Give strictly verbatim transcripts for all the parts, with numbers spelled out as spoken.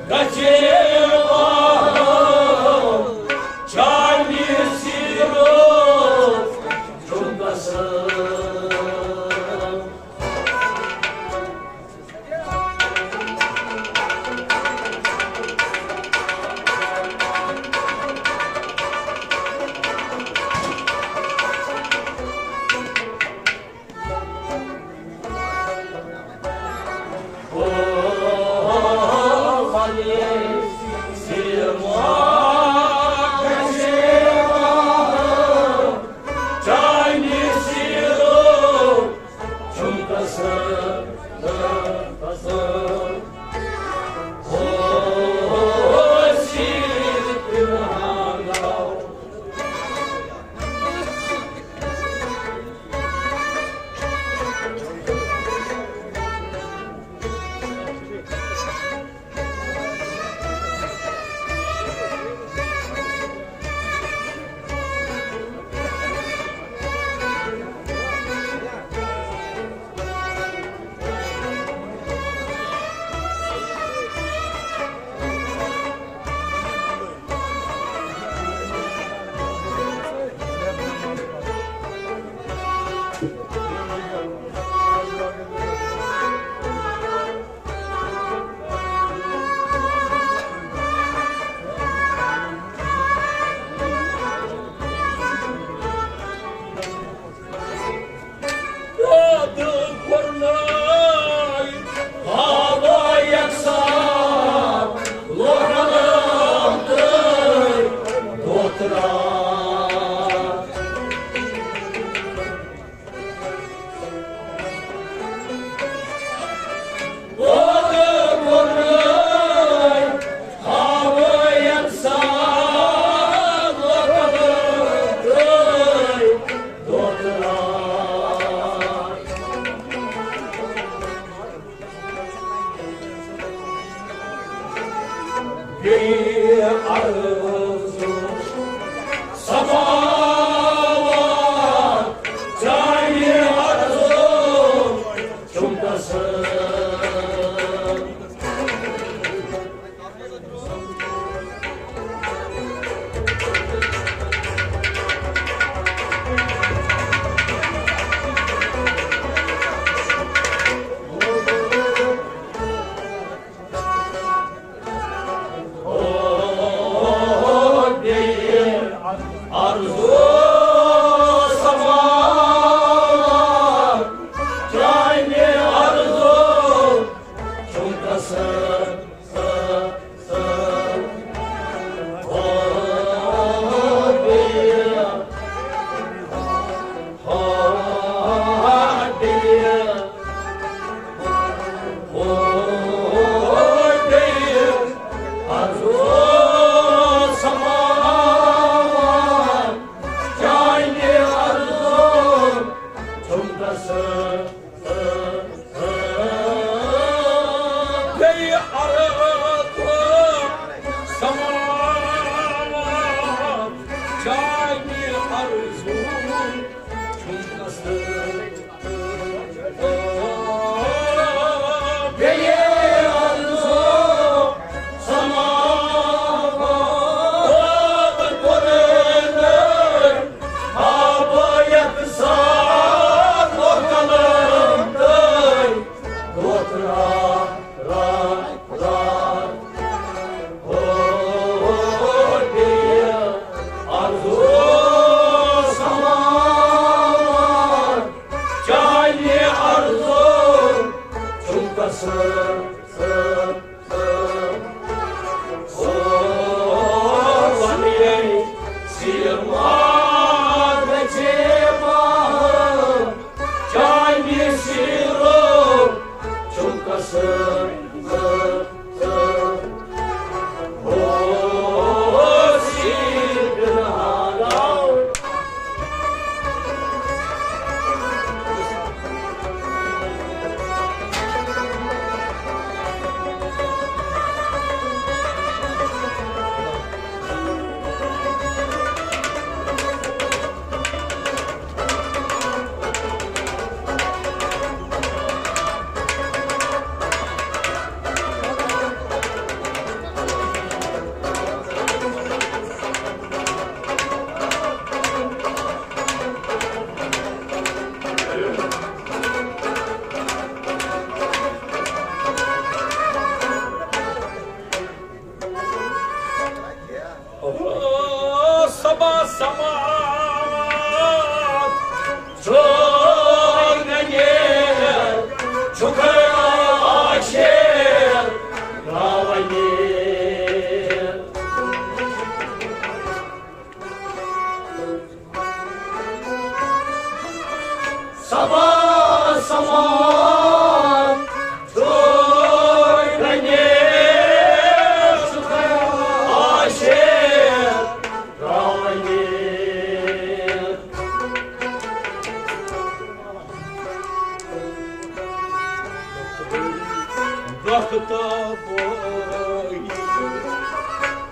گژھِ واہو چانہِ سیٖرو چھُم قسم۔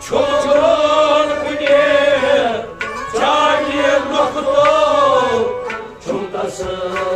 چھُن کُنہِ چانہِ نۄختو چھُم تسل۔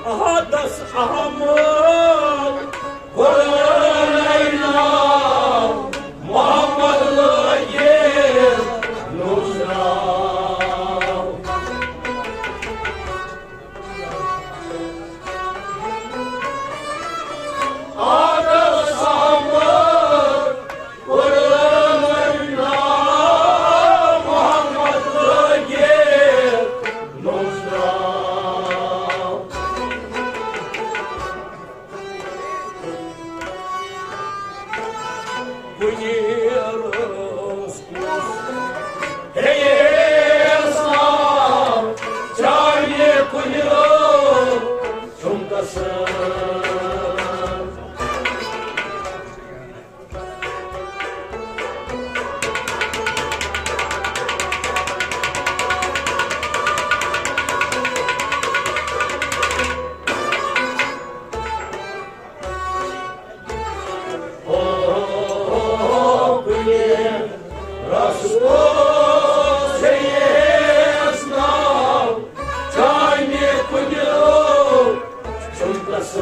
احدس احمد، قرآن ناو محمد لٲگِتھ نوٚژراو۔ احدس احمد، قرآن ناو محمد لٲگِتھ نوٚژراو۔ کُنہِ رٲژ کُس ہیٚیس ناو چانہِ کُنہِ رٲژ چھُم تسل۔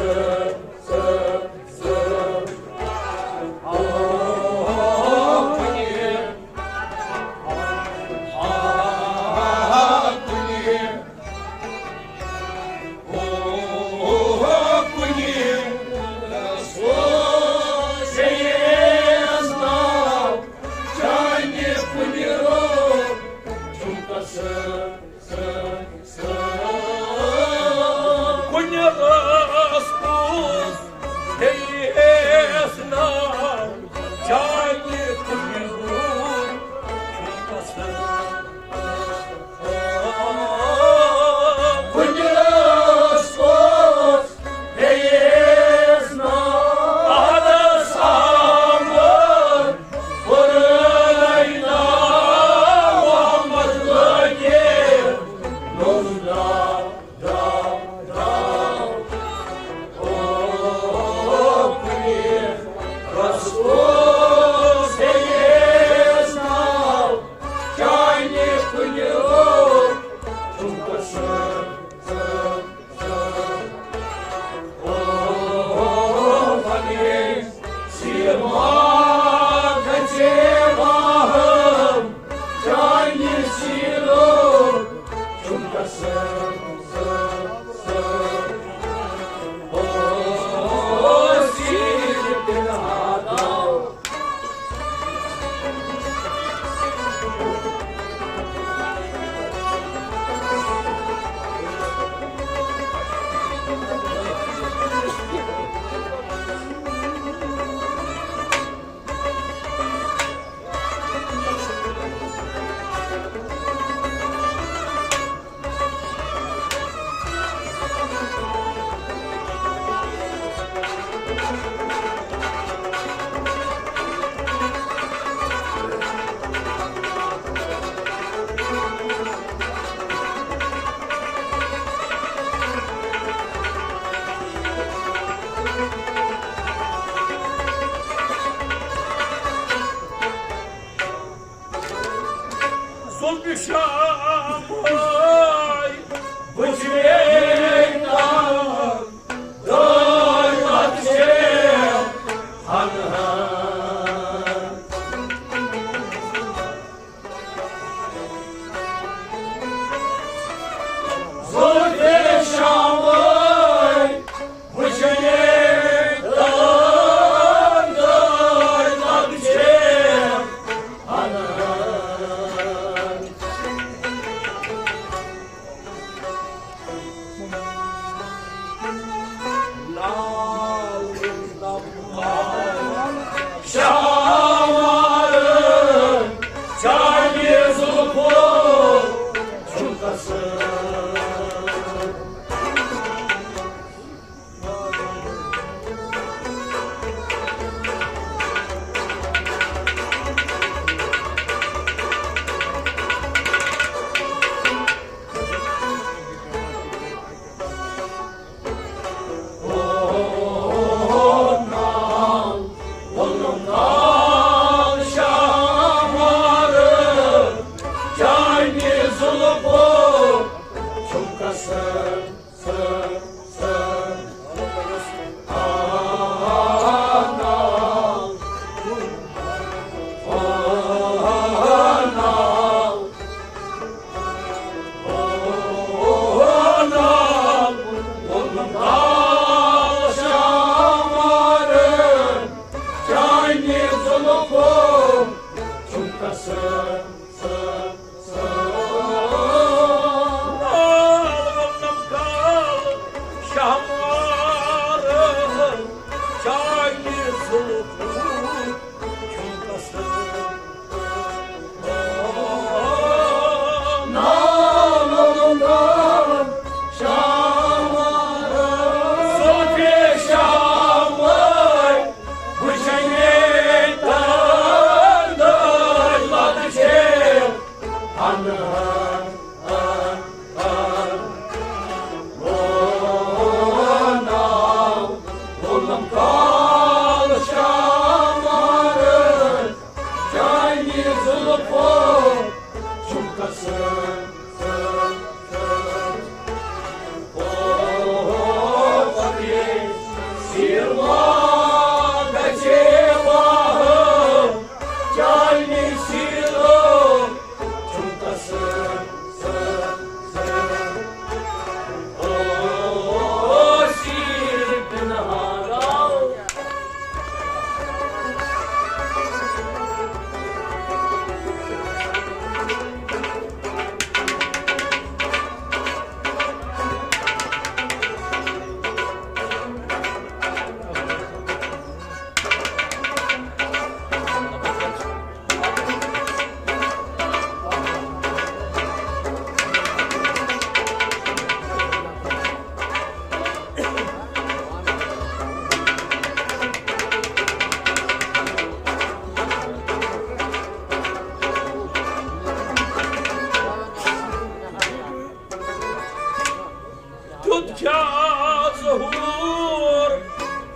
کیٛاہ ظہوٗر،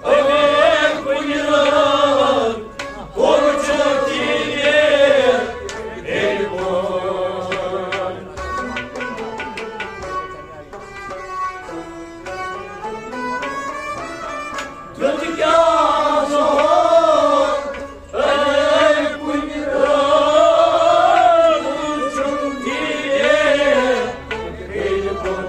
اَمے کُنہِ رٲژ کوٚر چھُ تیٖر تیٚلہِ بوٚن۔ دیُت کیٛاہ ظہوٗر، اَمے کُنہِ رٲژ کوٚر چھُ تیٖر تیٚلہِ بوٚن۔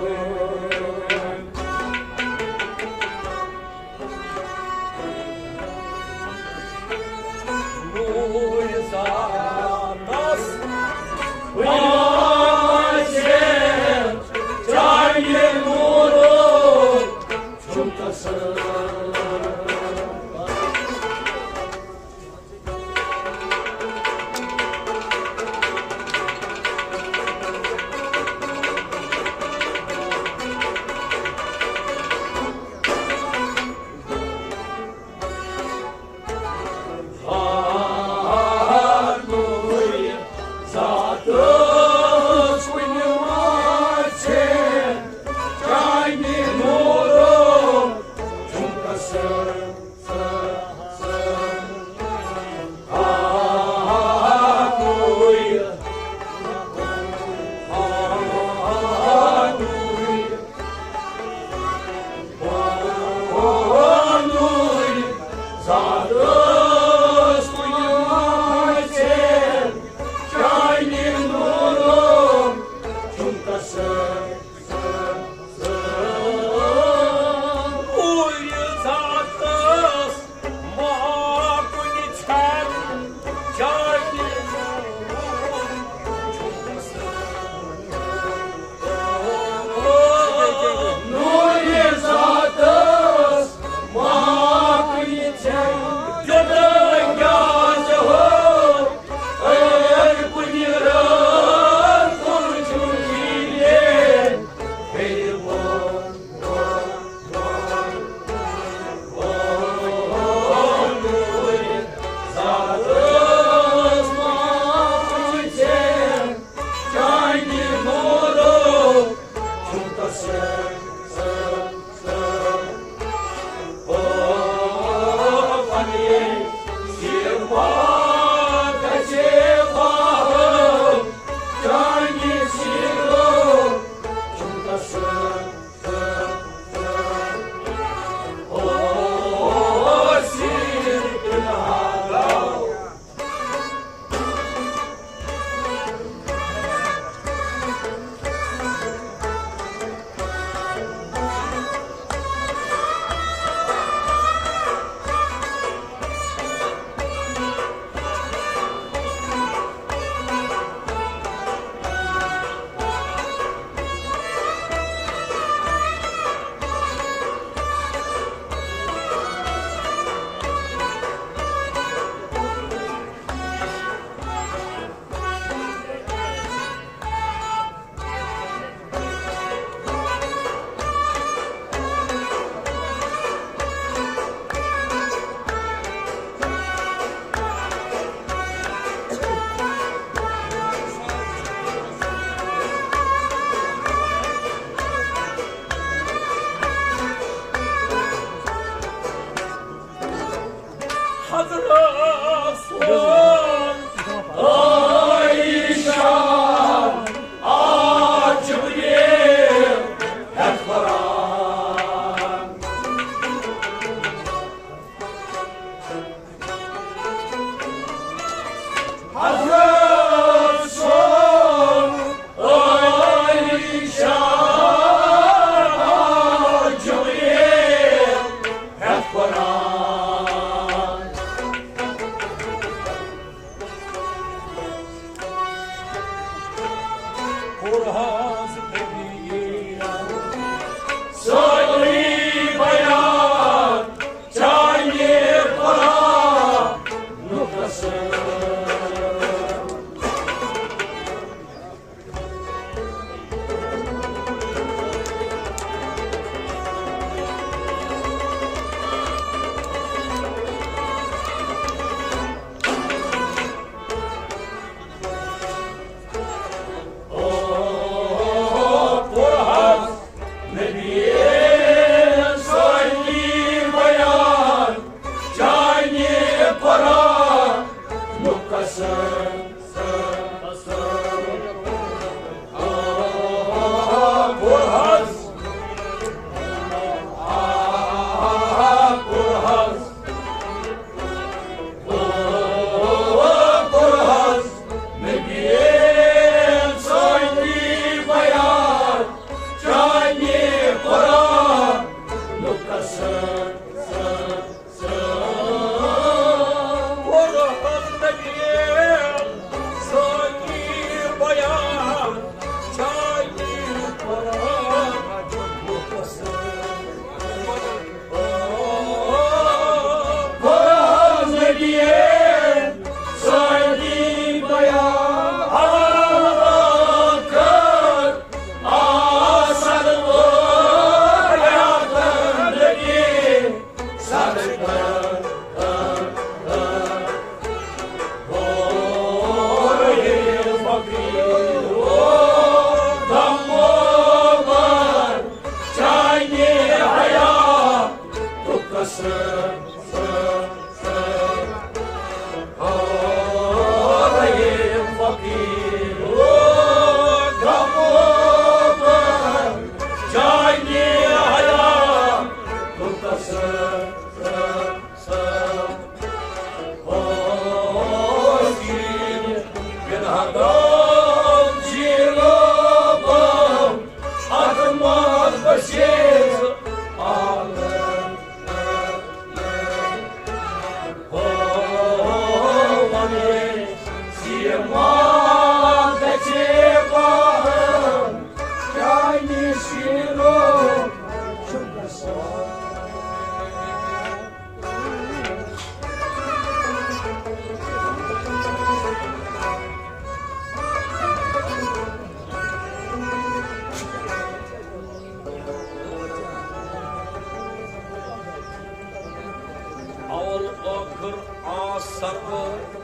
ٲخر آ سرور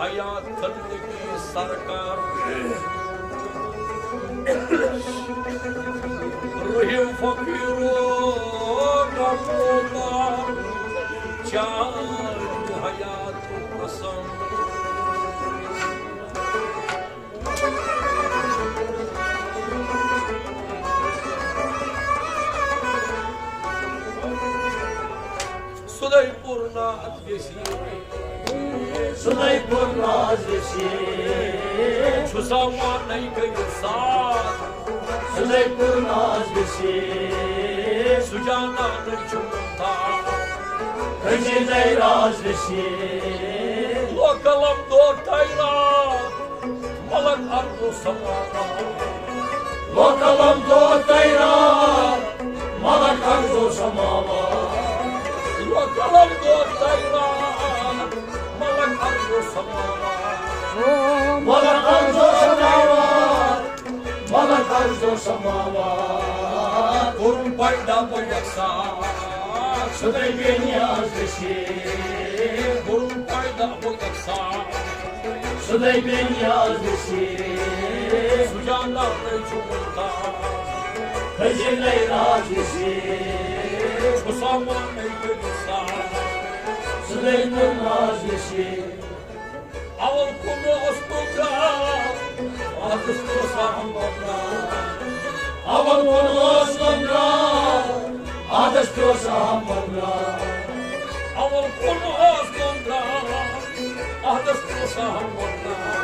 حیاتن نبی سرکار۔ رحیم فقیرو غموما چار حیات قسم۔ سُدے پوٚر ناز ویسی، سُدے پوٚر ناز ویسی، چھُ سا وانَے کٔرِتھ ساتھ۔ سُدے پوٚر ناز ویسی، سُجانانَے چھُ مُمتاز۔ کٔشیٖرِ نَے راز ویسی۔ لوکلم دو تیرا ملک ارزو سماوار۔ لوکلم دو تیرا ملک ارزو سماوار۔ لوکلم دو تیرا ملک ارزو سماوار۔ ملک ارزو سماوار۔ ملک ارزو سماوار۔ کوٚرُن پیدا بہٕ یَژھان سُدے بے نیاز ویسی۔ کوٚرُن پیدا بہٕ یَژھان سُدے بے نیاز ویسی۔ سُجانانَے چھُ مُمتاز۔ کٔشیٖرِ نَے راز ویسی۔ چھُ سا وانَے کٔرِتھ ساتھ۔ سُدے پوٚر ناز ویسی۔ اول کُن اوس کُن درٛاو، اَتَس پیوٚو سا ہمبل درٛاو۔ اول کُن اوس کُن درٛاو، اَتَس پیوٚو سا ہمبل درٛاو۔ اول کُن اوس کُن درٛاو، اَتَس پیوٚو سا ہمبل درٛاو۔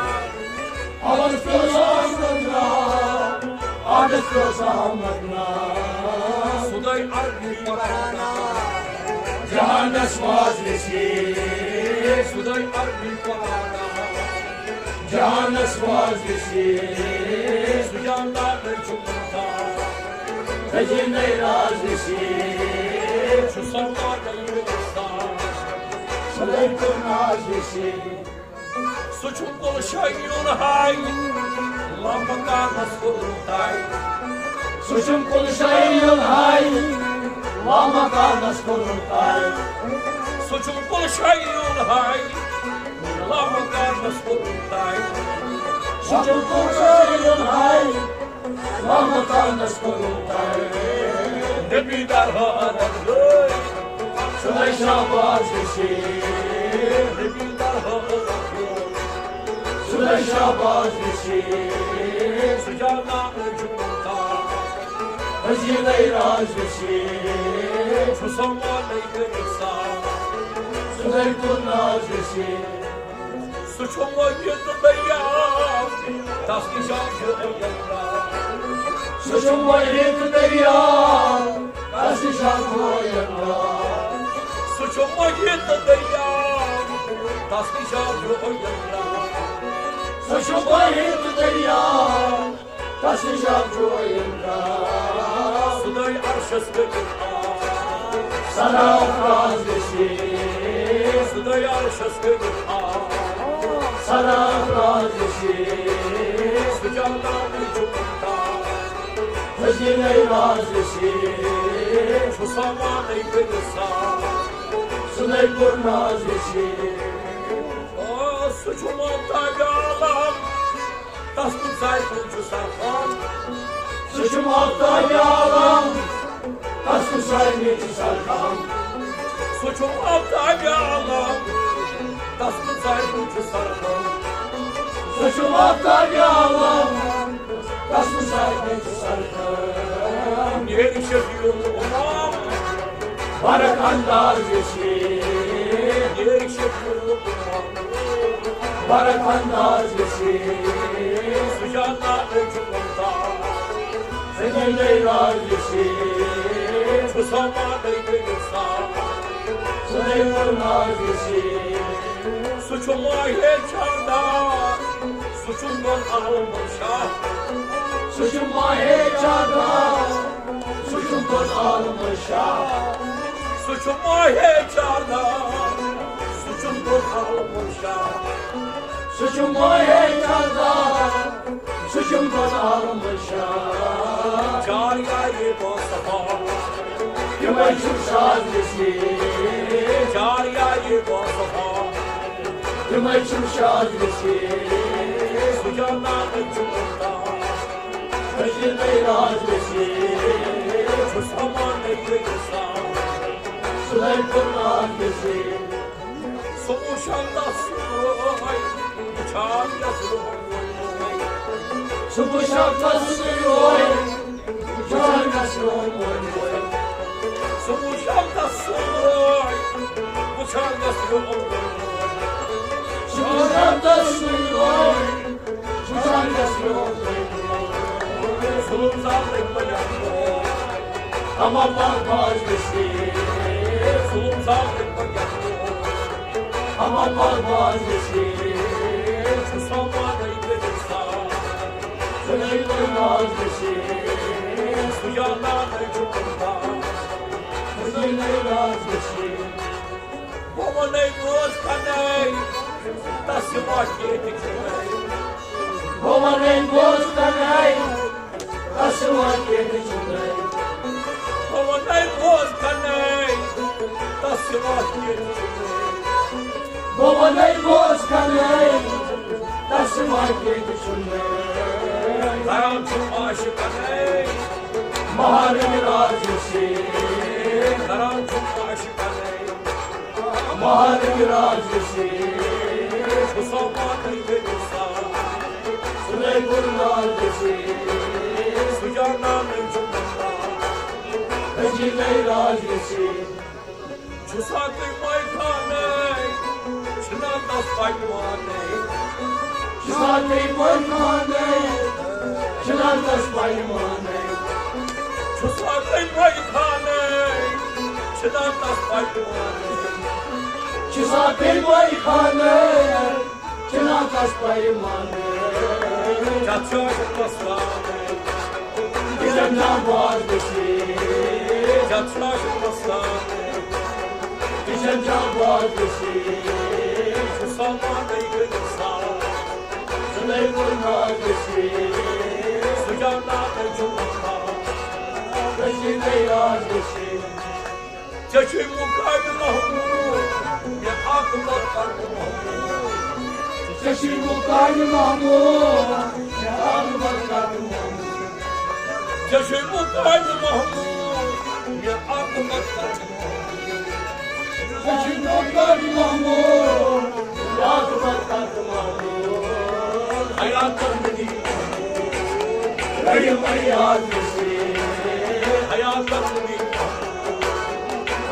اَتَس پیوٚو سا ہمبل درٛاو۔ اَتَس پیوٚو سا ہمبل درٛاو۔ سُدے عربی پرانا جہانَس واز ویسی۔ سُدے عربی پرانا جہانَس واز ویسی۔ سُجانانَے چھُ مُمتاز۔ کٔشیٖرِ نَے راز ویسی۔ چھُ سا وانَے کٔرِتھ ساتھ۔ سُدے پوٚر ناز ویسی۔ سُہ چھُ کُل شٲیِل ہاے، لامکانَس کوٚرمُت آے۔ سُہ چھُ کُل شٲیِل ہاے، لامکانَس کوٚرمُت آے۔ سُہ چھُ کُل شٲیِل ہاے، لامکانَس کوٚرمُت آے۔ سُہ چھُ کُل شٲیِل ہاے، لامکانَس کوٚرمُت آے۔ نبی دربارَس گٔے سُدے شاباش ویسی۔ نبی دربارَس گٔے سُدے شاباش ویسی۔ سُجانانَے چھُ مُمتاز۔ کٔشیٖرِ نَے راز ویسی۔ چھُ سا وانَے کٔرِتھ ساتھ۔ سُدے پوٚر ناز ویسی۔ سُہ چھُ محیط دریا، تَس نِش آو جویل راز۔ سُہ چھُ محیط دریا، تَس نِش آو جویل راز۔ سُہ چھُ محیط دریا، تَس نِش آو جویل راز۔ سُہ چھُ محیط دریا، تَس نِش آو جویل راز۔ سُدے عرشَس کٔرِتھ آز۔ سَنا افراز ویسی۔ سُدے عرشَس کٔرِتھ آز۔ سَنا افراز ویسی۔ سُجانانَے چھُ مُمتاز۔ کٔشیٖرِ نَے راز ویسی۔ چھُ سا وانَے کٔرِتھ ساتھ۔ سُدے پوٚر ناز ویسی۔ آ، سُہ چھُ ماہتابِ عالم، تَس کُن سارنٕے چھُ سرخم۔ سُہ چھُ ماہتابِ عالم، تَس کُن سارنٕے چھُ سرخم۔ سُہ چھُ ماہتابِ عالم، تَس کُن سارنٕے چھُ سرخم۔ سُہ چھُ ماہتابِ عالم، تَس کُن سارنٕے چھُ سرخم۔ نیرِ شفیع الامم، برق انداز ویسی۔ نیرِ شفیع الامم، برق انداز ویسی۔ سُجانانَے چھُ مُمتاز۔ سُدے پوٚر ناز ویسی۔ چھُ سا وانَے کٔرِتھ ساتھ۔ سُدے پوٚر ناز ویسی۔ سُہ چھُ ماہِ چاردار، سُہ چھُ دۄن عالمَن شاہ۔ سُہ چھُ ماہِ چاردار، سُہ چھُ دۄن عالمَن شاہ۔ سُہ چھُ ماہِ چاردار، سُہ چھُ دۄن عالمَن شاہ۔ سُہ چھُ ماہِ چاردار، سُہ چھُ دۄن عالمَن شاہ۔ چار یارِ باصفا، تِمے چھِم شاز نصیب۔ چار یارِ باصفا۔ تِمے چھِم شاز نصیب۔ سُجاتا نَے چھُم ممتاز۔ تٔجی نَے راز نصیب۔ چھُس امان نَے گُلستان۔ سُلے کوٚر ناز نصیب۔ سُہ وُچھان تَس سُہ روے، وُچھان گژھِ روے۔ سُہ وُچھان تَس سُہ روے، وُچھان گژھِ روے۔ سُہ وُچھان تَس سُہ روے، وُچھان گژھِ روے۔ سُہ وُچھان تَس سُہ روے، وُچھان گژھِ روے۔ ظُلُم زالٕکۍ پٲٹھۍ یَتھ روے۔ اما پاک باز گژھِ۔ ظُلُم زالٕکۍ پٲٹھۍ یَتھ روے۔ اما پاک باز گژھِ۔ چھُ سامانَے گٔژھِتھ ساز۔ سُلے کوٚر ناز نصیب۔ سُجاتا نَے چھُم ممتاز۔ تٔجی نَے راز نصیب۔ بہٕ وَنے بوز کَنے، تَس سِوا کینٛہہ تہِ چھُنہٕ۔ بہٕ وَنے بوز کَنے، تَس سِوا کینٛہہ تہِ چھُنہٕ۔ بہٕ وَنے بوز کَنے، تَس سِوا کینٛہہ تہِ چھُنہٕ۔ بہٕ وَنے بوز کَنے، تَس سِوا کینٛہہ تہِ چھُنہٕ۔ کران چھُم عاشقَنے، مہارنہِ راز نصیب۔ کران چھُم عاشقَنے، مہارنہِ راز نصیب۔ چھُ سامانَے گٔژھِتھ ساز۔ سُلے کوٚر ناز نصیب۔ سُجاتا نَے چھُم ممتاز۔ تٔجی نَے راز نصیب۔ چھُ سا تُہۍ پٲے خانَے، چھِنا تَس پَے مانَے۔ چھُ سا تُہۍ پٲے خانَے، چھِنا تَس پَے مانَے۔ چھُ سا تُہۍ پٲے خانَے، چھِنا تَس پَے مانَے۔ چھُ سا تُہۍ پٲے خانَے، چھِنا تَس پَے مانَے۔ کیٛاہ چھُ عاشق مستان؟ کِچن جام باز گژھِ۔ کیٛاہ چھُ عاشق مستان؟ کِچن جام باز گژھِ۔ چھُ سامانَے گٔژھِتھ ساز۔ سُلے کوٚر ناز نصیب۔ سُجاتا نَے چھُم ممتاز۔ تٔجی نَے راز نصیب۔ ژےٚ چھُے مُقامِ محمود، مےٚ عاقبت کَر محمود۔ ژےٚ چھُے مُقامِ محمود، مےٚ عاقبت کَر محمود۔ ژےٚ چھُے مُقامِ محمود، مےٚ عاقبت کَر محمود۔ ژےٚ چھُے مُقامِ محمود، مےٚ عاقبت کَر محمود۔ حیاتَس منٛز رٔیِم ایاز نصیب۔ حیاتَس منٛز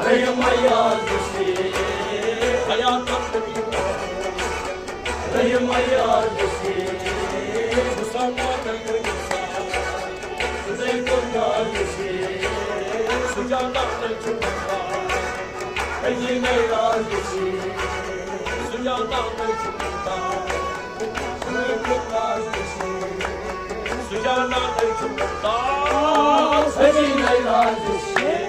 رٔیِم ایاز نصیب۔ حیاتَس منٛز رٔیِم ایاز نصیب۔ مُسلمان نَے گٔژھِتھ ساز۔ سُلے کوٚر ناز نصیب۔ سُجاتا نَے چھُم ممتاز۔ تٔجی نَے راز نصیب۔ سُجاتا نَے چھُم ممتاز۔ سُلے کوٚر ناز نصیب۔ سُجاتا نَے چھُم ممتاز۔ تٔجی نَے راز نصیب۔